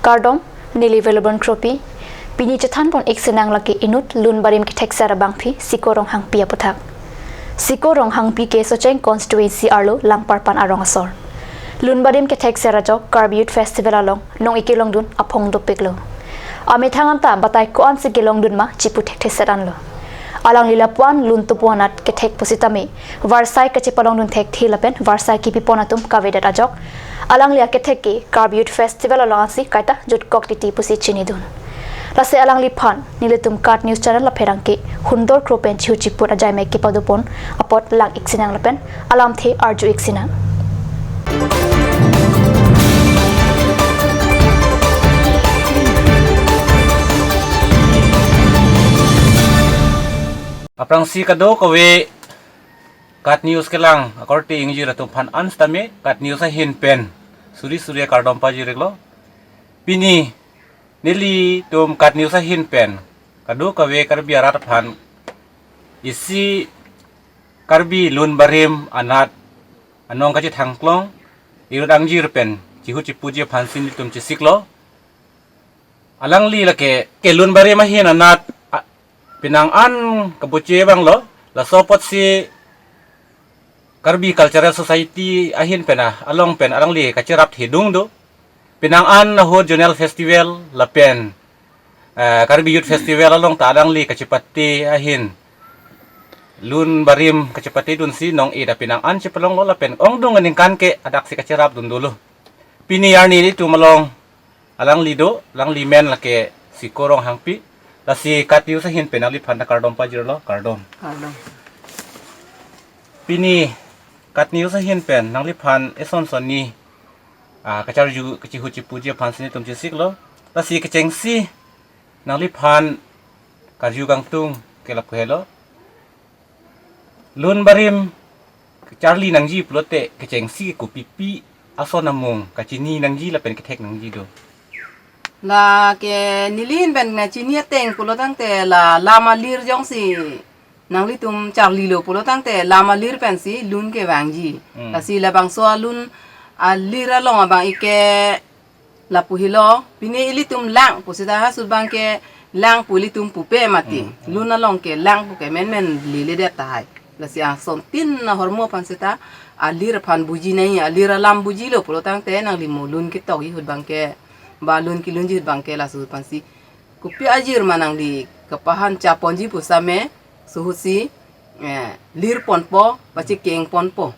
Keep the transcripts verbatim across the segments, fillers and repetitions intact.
Kardom, neli Velobon Kropi. Pini chethanpon-ik sinang lake inut lun barim kethekser abangpi Siko Ronghangpi aputhak. Siko Ronghangpi ke Socheng constituency arlo Langparpan arong asor. Lun barim kethekser ajok Karbi Youth Festival along nong-ik kelongdun aphong dopiklo. Amethang anta batai ko-ansi kelongdun ma chipu thektheset anlo. Alangli lapu-an lun topo anat kethek pusitame varsai kachepalongdun thekthe lapen varsai kipipon atum kavedet ajok alangli akethek ke Karbi Youth Festival along ansi kaita jutkok titi pusi chinidun. Lasi alangliphan nelitum KAT News Channel apherangke hundor kro pen chihu chiput ajai mek kepadopon apot lang-ik sinang lapen alamthe arju-ik sinang. Aphrangsi kadokave KAT News kelang akorte ingjir atum aphan an sitame KAT News ahin pen suri suri akardom pajir-iklo. Pini nelitum KAT News ahin pen kadokave Karbi arat aphan isi Karbi lun barim anat anong kachethangklong inut angjir pen chihu chipuji aphansi nelitum chesiklo. Alangli lake ke lun barim ahin anat, a, penang an kabuche abanglo, laso apotsi Karbi Cultural Society ahin pen a, along pen alangli kacherap thedung do. Penang an ahut Zonal Festival lapen, eh, Karbi Youth Festival along ta alangli kachepate ahin lun barim kachepatedunsi nong-e ta penang an chepalonglo lapen ongdung aningkan ke adaksi kacherapdun dolo. Pini arni nelitum along alangli do, alangli men lake Siko Ronghangpi. Lasi KAT News ahin pen nangliphan ta kardom pajirlo, kardom. Kardom. Pini KAT News ahin pen nangliphan eson sonni, ah, kacharju kachihu chipuji aphansi nelitum chesiklo. Lasi kechengsi nangliphan karju kangtung ke lapu helo. Lun barim charli nangji pulote kechengsi kopipi ason amung kachini nangji lapen kethek nangji do? Lake neli ahin pen kachini ateng pulo tangte la lam alir jongsi nanglitum charlilo pulo tangte lam alir pensi lun kevangji. Hmm. Lasi labangso alun alir along abang-ik ke lapu helo, pini ilitum lang pusita ha sut abang ke lang pu ilitum pupe mati. Hmm, hmm. Lun along ke lang pu ke menmen leledet tahai. Lasi asontin ahormu aphan seta alir aphan buji nai, alir alam bujilo pulo tangte nangli mo lun ketokji ahut abang ke, ba lun kelunji ahut abang ke laso ahut aphansi kopi ajir ma nangli kapahan chaponji pusitame, laso ahutsi, eh, lir ponpo, pachekeng ponpo.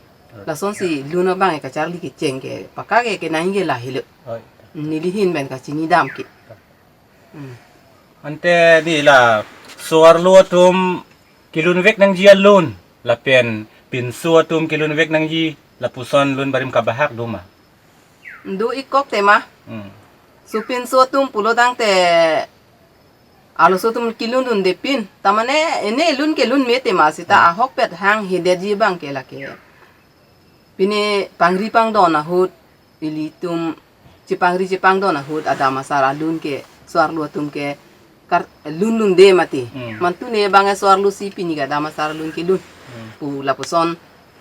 Lasonsi lun abang ke kacharli kecheng ke paka ke kenangji ke lahelo. Oi. Neli ahin pen kachinidam ke. Hmm. Ante neli la so-arlo atum kelunvek nangji alun lapen pinso atum kelunvek nangji lapuson lun barim kabahak do ma? Do-ik kok tema. Hmm. So pinso atum pulo tangte arloso atum kelundunde pin. Tamane ene lun kelun me tema sita. Hmm. Ahokpet hang hedetji abang ke lake. Pini pangri pangdon ahut ilitum chepangri chepangdon ahut adam asar alun ke so-arlo atum ke kar lun lunde mati. Hmm. Mantu ne abang so-arlo si pini ke adam asar alun kelun. Hmm. Pu lapuson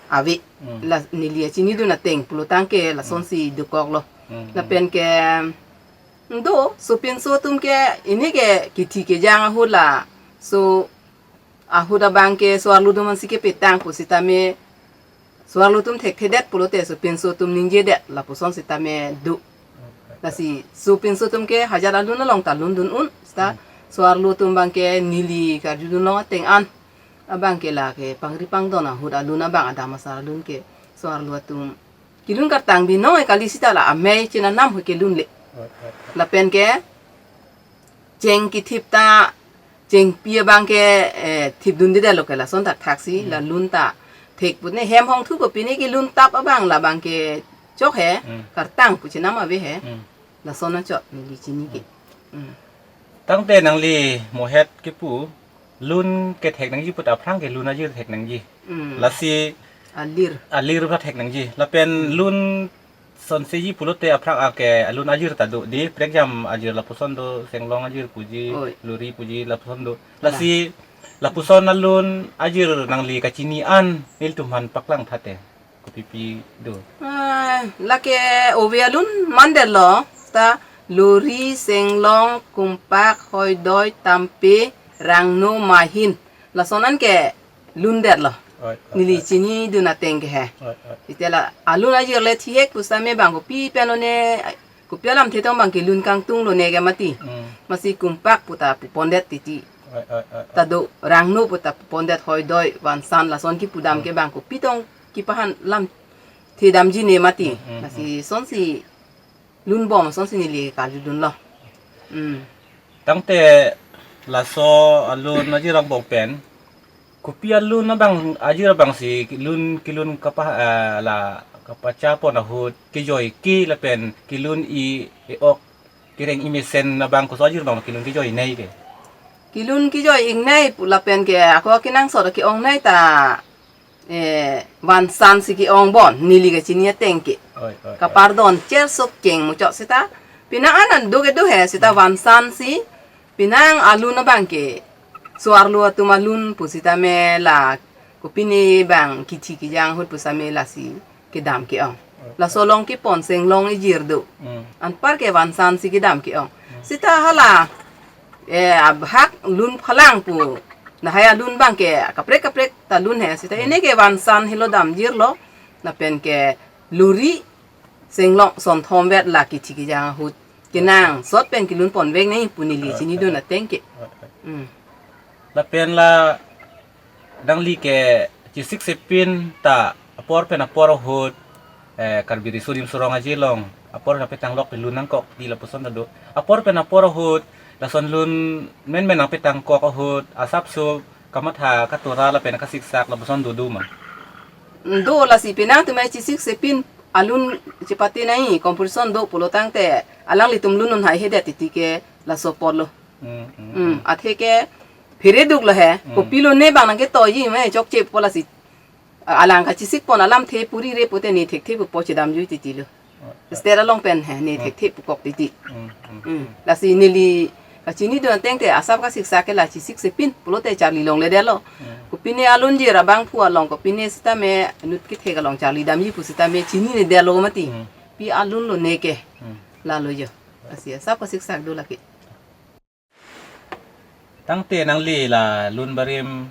ave. Hmm. La neli achinidun ateng pulo tangte lasonsi dokoklo. Hmm. Lapen ke do, so pinso atum ke ini ke kithi kejang ahut la so ahut abang ke so-arlo atum ansi kepetang pusitame so-arlo atum thekthedet pulote so pinso atum ningjedet lapuson sitame do. Lasi so pinso atum ke hajat alun along ta lundun un sita. Hmm. So-arlo atum abang ke neli karjudun long ateng an abang ke lake pangri pangdon ahut alun abang adam asar alun ke so-arlo atum kelun kartang binong kali sita la amei chenam ho kelun le. Lapen ke cheng kethip ta chengpi abang ke, eh, thipdundedetlo ke lason ta thaksi. Hmm. La lun ta thek put ne hem hongthu ko pini kelun tap abang labang ke chok he. Hmm. Kartang pu chenam ave he. Hmm. Lason anchot neli chini ke. Hmm. Tangte nangli mohet kipu lun kethek nangji put aphrang ke lun ajir thek nangji. Hmm. Lasi alir. Alir aphan thek nangji. Lapen lun sonseji pulote aphrang ake alun ajir ta do. Di prekjam ajir lapuson do, senglong ajir puji, oi, luri puji lapuson do. Lasi lapuson alun ajir nangli kachini an nelitum aphan paklang thate. Kopipi do? Ah, lake ove alun mandetlo ta Lori, Senglong, Kumpak, Hoidoi, Tampe, Rangno, Mahin. Lason an ke lun detlo. Oi, oi, neli oi. Chinidun ateng ke he. Oi, oi. Seta la alun ajir le thihek pusitame bang kopi pen lone, kopi alamthe tong bang kelun kangtung lone ke mati. Hmm. Masi Kumpak puta pupondet titi. Oi, oi, oi, oi. Ta do Rangno puta pupondet, Hoidoi, Vansan lason kipudam, hmm, ke bang kopi tong kipahan lamthe damji ne mati. Hmm, hmm, hmm. Masi sonsi lun bom sonsi neli karjudunlo. Hmm. Tangte laso alun ajir angbong pen, kopi alun abang ajir abangsi lun kelun kapa, eh, la kapachapon ahut kejoi ke lapen kelun-i e-ok kereng-i mesen abang koso ajir abang kelun kejoi nei ke? Kelun kejoi ingnei pu lapen ke ako kenangsot ke-ongnei ta, eh, Vansan si ke-ong bon, neli kachini ateng ke. Oi, oi, oi. Kapardon cherso keng muchot seta. Penang an an do ke do he seta, hmm, Vansan si. Penang alun abang ke so-arlo atum alun pusitame la kopine bang kithi kejang ahut pusitame lasi kedam ke-ong. Oi. Laso along kepon Senglong ejir do. Hmm. Anpar ke Vansan si kedam ke-ong. Hmm. Seta hala, eh, abhak lun phalang pu. Lahai alun abang ke kaprek kaprek ta lun he. Seta, hmm, ene ke Vansan helo damjirlo. Lapen ke Lori, Senglong, sonthom vet la kithi kejang ahut kenangsot pen kelun ponvek nei pu neli, ah, chinidun, ah, ateng ke. Ah, ah. Hmm. Lapen la nangli ke chesik sepin ta apor pen apor ahut, eh, Karbi Riso Nimso Rong Aje along apor pen apetang lok kelun nangkok di lapuson ta do. Apor pen apor ahut lason lun menmen nangpetang kok ahut asapso kamatha katora lapen kasiksak lapuson do do ma? Do, lasi penang atum ai chesik sepin alun chepate nei, competition do pulo tangte alanglitum lun un haihedet titi ke laso apotlo. Hmm, hmm, hmm, hmm. Athe ke phere duklo he. Hmm. Kopilo ne bang nangketoiji me chokche pu lasi, a-, alang kachesik pon alamthe puri re pute ne thekthe pupo chedamjui titilo. Oh, oh. State along pen he, ne, hmm, thekthe pukok titi. Hmm, hmm, hmm. Hmm. Lasi neli kachinidun ateng te asap kasiksak ke la chesik sepin pulote charli longledetlo. Hmm. Kopine alunjir abangphu along, kopine sitame inut kethek along charli damji pusitame chininedetlo mati. Hmm. Pi alun lone ke. Hmm. Lalo jo. Lasi asap kasiksak do lake. Tangte nangli la lun barim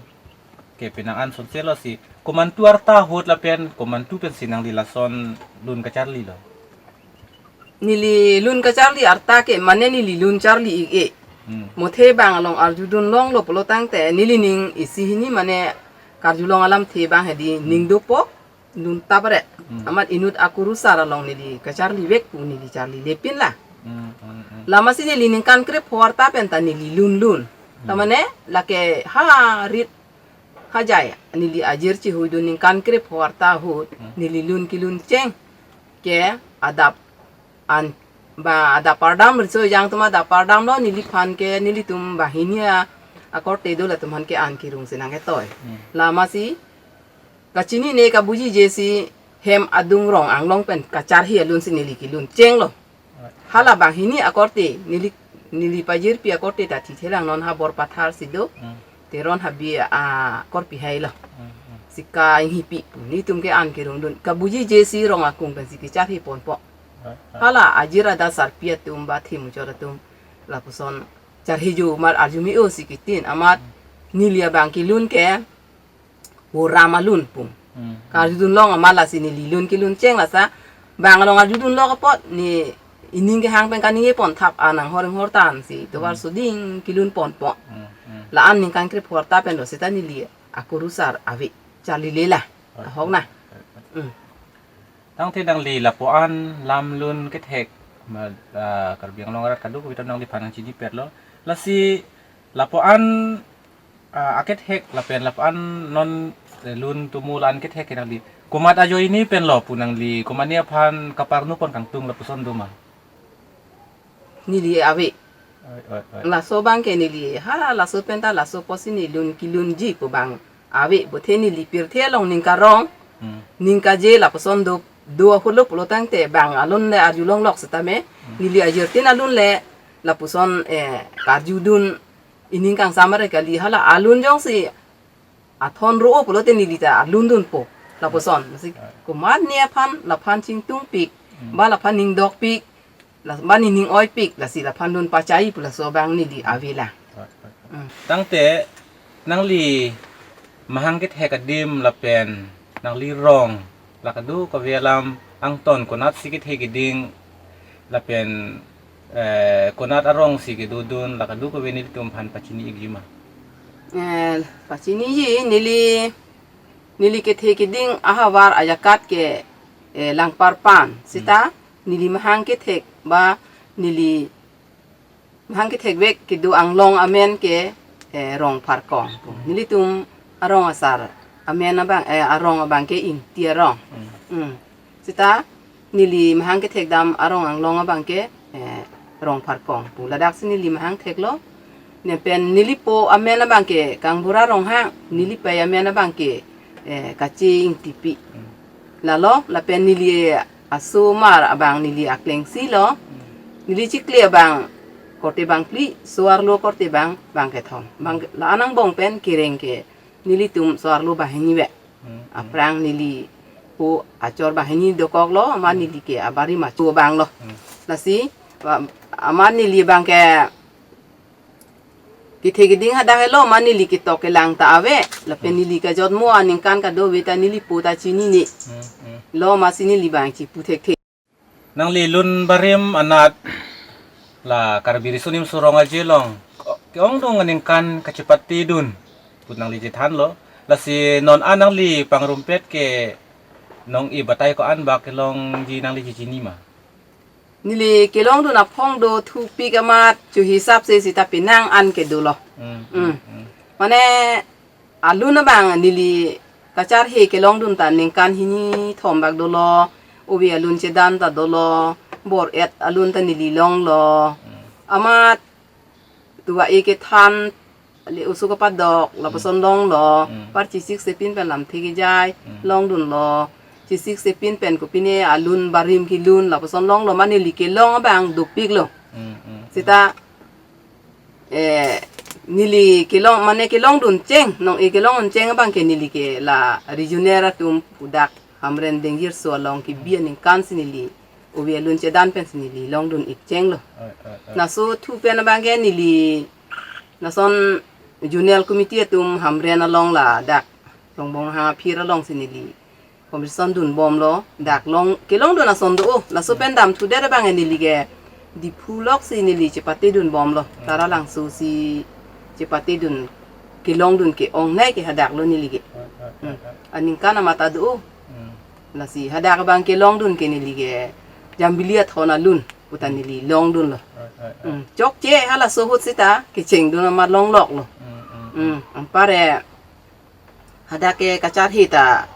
ke penang an sonselo si, komantu arta ahut lapen komantu pensi nangli lason lun kacharlilo? Neli lun kacharli arta ke mane neli lun charli ik-e. Hmm. Mothe bang along arjudun longlo pulo tangte nelining isi hini mane karjulong alamthe bang hedi, hmm, ning dopo. Nun tapare. Hmm. Amat inut akurusar along neli kacharli vek pu neli charlilepin la. Hmm, hmm, hmm. Lamasi neli ningkan krepho arta pen ta neli lun lun. Hmm. Ta mane lake ha rit ha jai neli ajir chihuidun ningkan krepho arta ahut, hmm, neli lun kelun cheng ke adap an ba adap pardam riso ejang atum adap pardamlo neliphan ke nelitum banghini akorte do latum aphan ke an kerung si nangketoi. Hmm. Lamasi kachinine kabujije si hem adung rong anglong pen kacharhi alun si neli kelun chenglo. Hala banghini akorte neli, neli pajirpi akorte ta thithe lang non ha Borpathar si do. Hmm. Teron Habe akorpi hailo. Hmm, hmm. Sika Inghipi pu nelitum ke an kerung dun. Kabujije si rong akung pensi kecharhi ponpo. Right, right. Hala ajir adat sarpi atum ba thimuchor atum lapuson charhi jo mar arju me-o si kitin amat, hmm, neli abang kelun ke Vo Ram alun pu. Hmm. Karjudun long amat lasi neli lun kelun cheng lasa bang along arjudun lok apot ne ining kehang pen kaningje pon thap anang horeng hortan si tovar, hmm, soding kelun ponpo. Hmm, hmm. La an ningkan krepho arta pen do seta neli akurusar ave charlile la. Right. Ahok na. Right, right. Hmm. Tangte nangli lapu-an lam lun kethek ma, ah, Karbi Anglong arat kadokave ta nangliphan nangchinipetlo. Lasi lapu-an, ah, akethek lapen lapu-an non, eh, lun tumu la-an kethek ke nangli komat ajoine penlo pu nangli komatne aphan kaparnu pon kangtung lapuson do ma? Neli ave. Oi, oi, oi. Laso abang ke neli, ha, laso pen ta laso apotsi neli lun kelunji pu abang ave, bothe neli pirthe along ningkarong, hmm, ningkaje lapuson do, do ahutlo pulo tangte bang alun le arjulong lok setame, hmm, neli ajirtin alun le lapuson, eh, karjudun ining kangsam are kali hala alun jongsi athon ro-o pulote neli ta alun dunpo lapuson. Masi, ah, komatne aphan, laphan chingtungpik, hmm, ba laphan ningdokpik, La ba nening oipik, lasi laphan lun pachai pu laso abang neli avelang. Hmm. Tangte nangli mahang kethek adim lapen nangli rong la kadokave alam angton konatsi kethe keding lapen, eh, konat arongsi kedodun la kadokave nelitum aphan pachini-ikji ma? Eh, pachiniji, neli, neli kethe keding ahavar ajakat ke, eh, Langparpan. Sita neli mahang kethek ba neli mahang kethekvek kedo anglong amen ke, eh, Rongpharkong pu. Nelitum arong asar amen abang, eh, arong abang ke Ingti arong. Hmm. Hmm. Sita neli mahang kethekdam arong anglong abang ke, eh, Rongpharkong pu. Ladaksi neli mahang theklo. Lapen neli po amen abang ke Kangbura Ronghang, neli pei amen abang ke, eh, Kache Ingtipi. Hmm. Lalo, lapen neli asomar abang neli aklengsi lo. Hmm. Neli chikli abang korte bangphli, so-arlo korte abang bangkethom. Bang la-an angbong pen kereng ke nelitum so-arlo banghini ve. Hmm, hmm. Aphrang neli po achor banghini dokoklo, amat neli ke abarim acho abang lo. Hmm. Lasi, wa-, amat neli abang ke kethe keding hadak helo, amat neli ketok kelang ta ave, lapen neli kajotmo aningkan kadokave ta neli po ta chinine. Hmm, hmm. Lo amatsi neli abang chipu thekthe. Nangli lun barim anat la Karbi Riso Nimso Rong Aje along ke-ongdung aningkan kachepatedun pu nangli chethanlo. Lasi non an nangli pangrumpet ke nong-i batai ko-an bak kelongji nangli chechini ma? Neli kelongdun aphong do thupik amat chohisap se sita penang an ke dolo. Hmm, hmm, hmm. Mane alun abang neli kacharhe kelongdun ta ningkan hini thom bak dolo, ove alun chedan ta dolo, bor-et alun ta neli longlo. Hmm. Amat tuva e kethan le oso kapadok lapuson longlo, hmm, par chesik chepin pen lamthe kejai, hmm, longdunlo, chesik chepin pen kopine alun barim kelun lapuson longlo, mane neli kelong abang dopiklo. Hmm, hmm, hmm. Sita eh, neli kelong, mane kelongdun cheng, nong-i kelongdun cheng abang ke neli ke la regional atum pu dak Hamren Dengjirso along kebi aningkan si neli ove alun chedan pensi neli longdun-ik chenglo. Oi, oi, oi. Laso thu pen abang ke neli lason zonal committee atum Hamren along ladak Rongbong Hang aphir alongsi neli competition dunbomlo, dak long, kelongdun ason do, oh, laso pen damthudet abang neli ke Diphu loksi neli chepatedunbomlo, Taralangso si chepatedun kelongdun ke-ongnei ke hadak lo neli ke. Hmm. Aningkan amat ta do, oh. Hmm. Lasi hadak abang kelongdun ke neli ke Jambili Athon alun pu ta neli longdunlo. Hmm. Chokche halaso ahut sita kechengdun amat longloklo. Hmm, hmm, hmm. Hmm. Anpar e hadak ke kacharhe ta,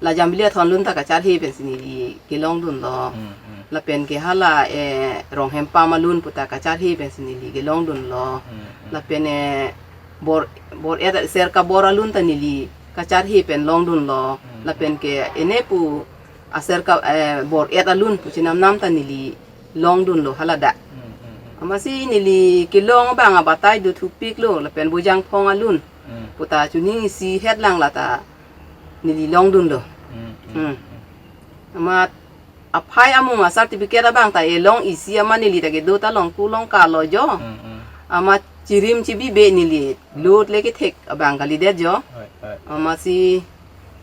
la Jambili Athon alun ta kacharhe pensi neli kelongdunlo. Hmm, hmm. Lapen ke hala, eh, Ronghempam alun pu ta kacharhe pensi neli kelongdunlo. Hmm, hmm. Lapen, eh, bor, bor-et, Serka Bor alun ta neli kacharhe pen longdunlo. Hmm. Lapen ke ene pu aserka, eh, bor-et alun pu chenamnam ta neli longdunlo haladak. Hmm, hmm, hmm. Amatsi neli kelong abang abatai do thupiklo, lapen Bojangphong alun. Hmm. Pu ta chuning isi het lang la ta neli longdunlo. Hmm, hmm, hmm. Hmm. Amat aphai amung a-certificate abang ta elong isi amat neli ta kedo ta longku longkalo jo. Hmm, hmm. Amat chirim chibibe neli lut le kethek abang kalidet jo. Oi, oi, oi. Amatsi,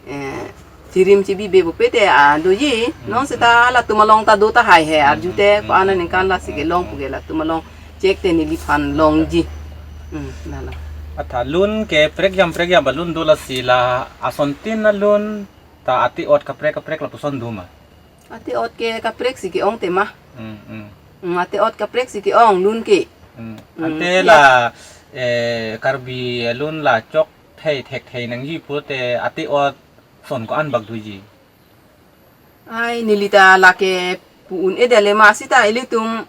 eh, chirim chibibe pupe te, ah, doji, hmm, non sita, hmm, latum along ta do tahai he, hmm, arjute, hmm, ko-an aningkan lasi kelong, hmm, puke latum along chek te neliphan longji. Hmm, lalo. Atha lun ke prekjam prekjam alun do lasi la asontin alun ta ate-ot kaprek kaprek lapuson do ma? Ate-ot ke kaprek si ke-ong tema. Hmm, hmm. Hmm, ate-ot kaprek si ke-ong lun ke. Hmm. Hmm, ante ya. La, eh, Karbi alun la chok thei thek thei nangji pulote ate-ot son ko-an bak doji? Ai, neli ta lake pu un-edet le ma sita ilitum,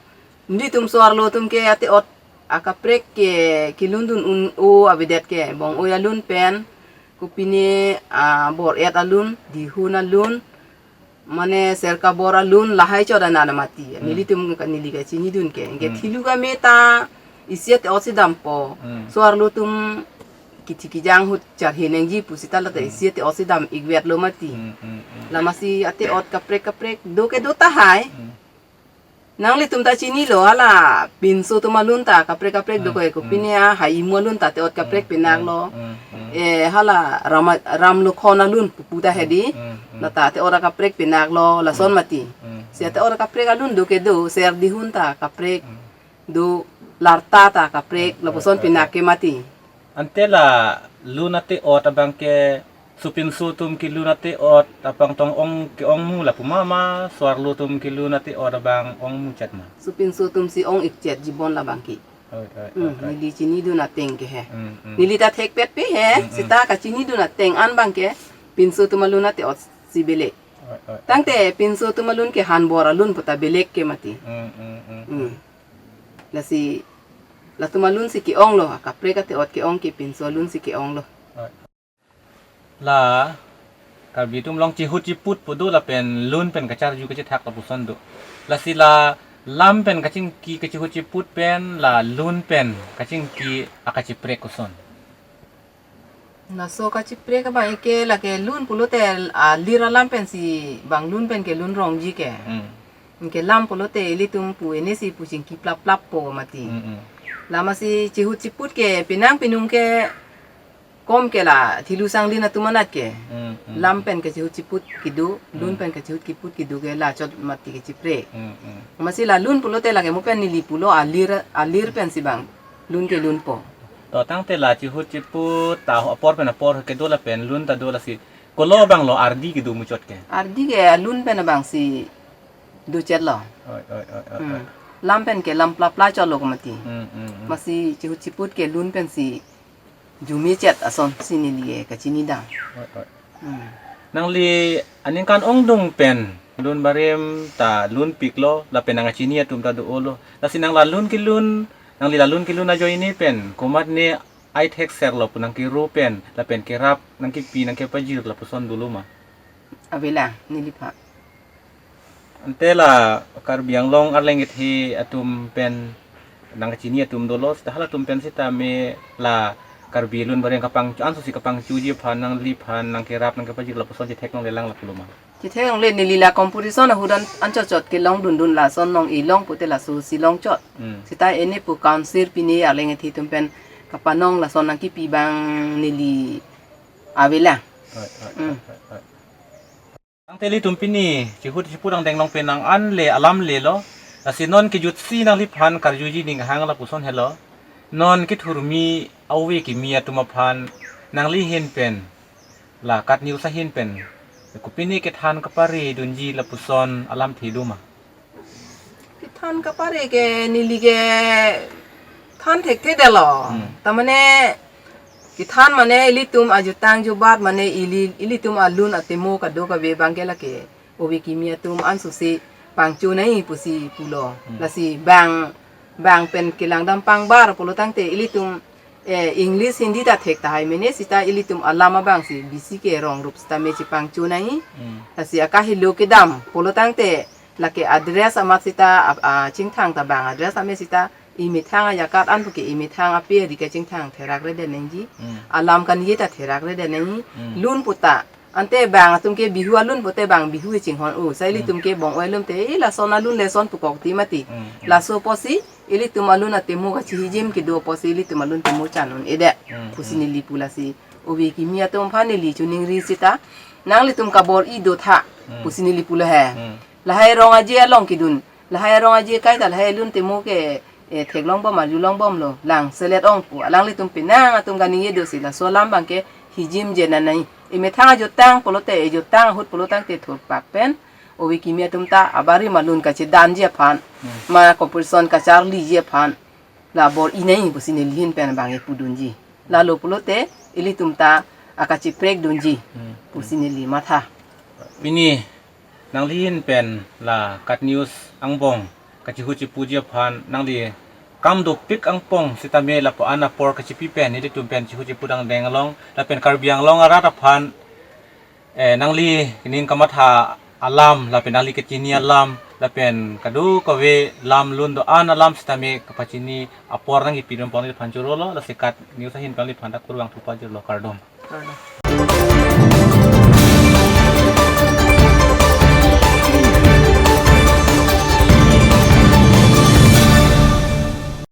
nelitum so-arlo atum ke ate-ot akaprek ke kelongdun un-o avedet ke Bong-oi alun pen, kopine, ah, bor-et alun, Dihun alun, mane Serka Bor alun, lahai chot anan mati. Hmm. Nelitum ka neli kachinidun ke. Ke, hmm, thilu kame ta isi ate-ot si dampo. Hmm. So-arlo atum kithi kijang ahut charhe nangji pu sita la ta, hmm, isi ate-ot si dam-ikvetlo mati. Hmm, hmm, hmm. La amatsi ate-ot kaprek kaprek do ke do tahai. Hmm. Nanglitum ta chinilo, hala pinso atum alun ta kaprek kaprek do ko, kopine a Haimu alun ta te-ot kaprek pinaklo. Eh, hala Rama, Ram Lokhon alun pupu ta hedi. La ta te-ot akaprek pinaklo, lason mati. Si te-ot akaprek alun do kedo, Serdihun ta kaprek do, Larta ta kaprek, lapuson pinak ke mati. Ante la lun ate-ot abang ke, sopinso atum kelun ate-ot abang tong ong ke-ong mu lapu ma, ma so-arlo atum kelun ate-ot abang ong muchot ma? Sopinso atum si ong-ikchotji bon labang ke. Oi, oi, oi, oi. Neli chinidun ateng ke he. Neli ta thekpet pe he, sita kachinidun ateng an abang ke pinso atum alun ate-ot si belek. Oi, oi, oi. Tangte pinso atum alun ke hanbor alun puta belek ke mati. Lasi latum alun si ke-onglo, akaprek ate-ot ke-ong ke pinso alun si ke-onglo. Oi. La Karbi atum along chihut chiput pu do lapen lun pen kacharju kachethak lapuson do. Lasi la lam pen kachingki kachihut chiput pen la lun pen kachingki akachiprek koson? Laso kachiprek abang ke lake lun pulote alir alam pensi bang lun pen kelun rongji ke. Ke lam pulote ilitum pu ene si pu chingki plap plap po mati. Lamasi chihut chiput ke pinang pinung ke kom ke la Thilusang Lin atum anat ke. Lam pen kachihut chiput kedo, lun pen kachihut chiput kedo ke la chot mati kachiprek. Masi la lun pulote lake mo pen neli pulo alir, alir pensi bang lun kelun po. To tangte la chihut chiput ta apor pen apor kedo lapen lun ta do, lasi kolo abang lo ardi kedo muchot ke? Ardi ke lun pen abang si do chet lo. Oi, oi, oi, oi, oi. Lam pen ke lam plap plap chotlo ko mati. Masi chihut chiput ke lun pensi jume chet ason si neli kachinidam. Oi, oi. Nangli aningkan ongdung pen lun barim ta lunpiklo lapen nangkachini atum ta do-olo. Lasi nang la lun kelun, nangli la lun kelun ajoine pen komatne ai thekserlo pu nangkero pen lapen kerap nangkepi nangkepajir lapuson dolo ma? Avelang, neliphan. Ante la Karbi Anglong arleng kethe atum pen nangkachini atum dolo, sita halatum pen sitame la Karbi lun barim kapangcho, anso si kapangchoji aphan nangliphan nangkerap nangkepajir lapuson chethek nanglelang lapulo ma? Chethek nangle, neli la competition ahut an, anchot chot kelong dundun, lason nong-e long pute laso si long chot. Sita ene pu council pine arleng kethe atum pen kapanong lason nangkepi abang neli avelang. Oi, oi, oi, oi. Tangte ilitum pini chihut chiput angdeng along pen nang an le alam lelo. Lasi non kejutsi nangliphan karjuji ning hang lapuson helo. Non kethurmi ove kimi atum aphan nangli ahin pen, la KAT News ahin pen kopine kethan kapare dunji lapuson alamthe do ma? Kethan kapare ke neli ke than thekthe detlo. Tamane kethan mane ilitum ajutang jubat mane ili, ilitum alun atemo kadokave abang ke lake ove kimi atum anso si pangcho nai pusi pulo. Lasi bang, bang pen kelangdam pangbar pulo tangte ilitum eh, English, Hindi ta thek tahai mene sita ilitum alam abang si bisi ke rong rup sitame chepangcho nai. Lasi akahelo kedam pulo tangte lake address amat sita ap-, a, chingthang ta bang address ame sita emethang ajakat an puke emethang ape ri kachingthang therak redet nangji. Alam kaningje ta therak redet nangji. Lun puta ante bang atum ke Bihu alun pute bang Bihu chinghon-o. Sa ilitum ke bong-oi alun te, eh, lason alun le son pukok ti mati. Laso apotsi ilitum alun atemo kachihijim kedo apotsi ilitum alun atemo chan un-edet. Pusi neli pu lasi ove kimi atum aphan neli choningri sita, nanglitum kabor-i dotha. Pusi neli pulo he. Lahai rong aje along kedun. Lahai rong aje kai ta lahai alun atemo ke, eh, theklongbom arjulongbomlo. Lang selet ong pu. Alanglitum penang atum kaningje dosi laso alam abang ke hijim je nanai. Emethang ajutang pulote, ejutang ahut pulo tangte thurpak pen ove kimi atum ta abarim alun kachedanji aphan, ma competition kacharliji aphan la bor-i nai pusi neli ahin pen abang epudunji. Lalo pulote ilitum ta akachiprek dunji pusi neli matha. Pini nangli ahin pen la KAT News angbong kachihut chipuji aphan nangli kam dopik angpong sitame lapu-an apor kachipi pen ilitum pen chihut chiput angdeng along lapen Karbi Anglong arat aphan, eh, nangli ning kamatha alam lapen nangli kachini alam lapen kadokave lam lun do-an alam sitame kapachini apor nangkepi dun pon aphan chorolo, lasi KAT News ahin pen nangliphan ta kurvangthu pajirlo, kardom. Kardom.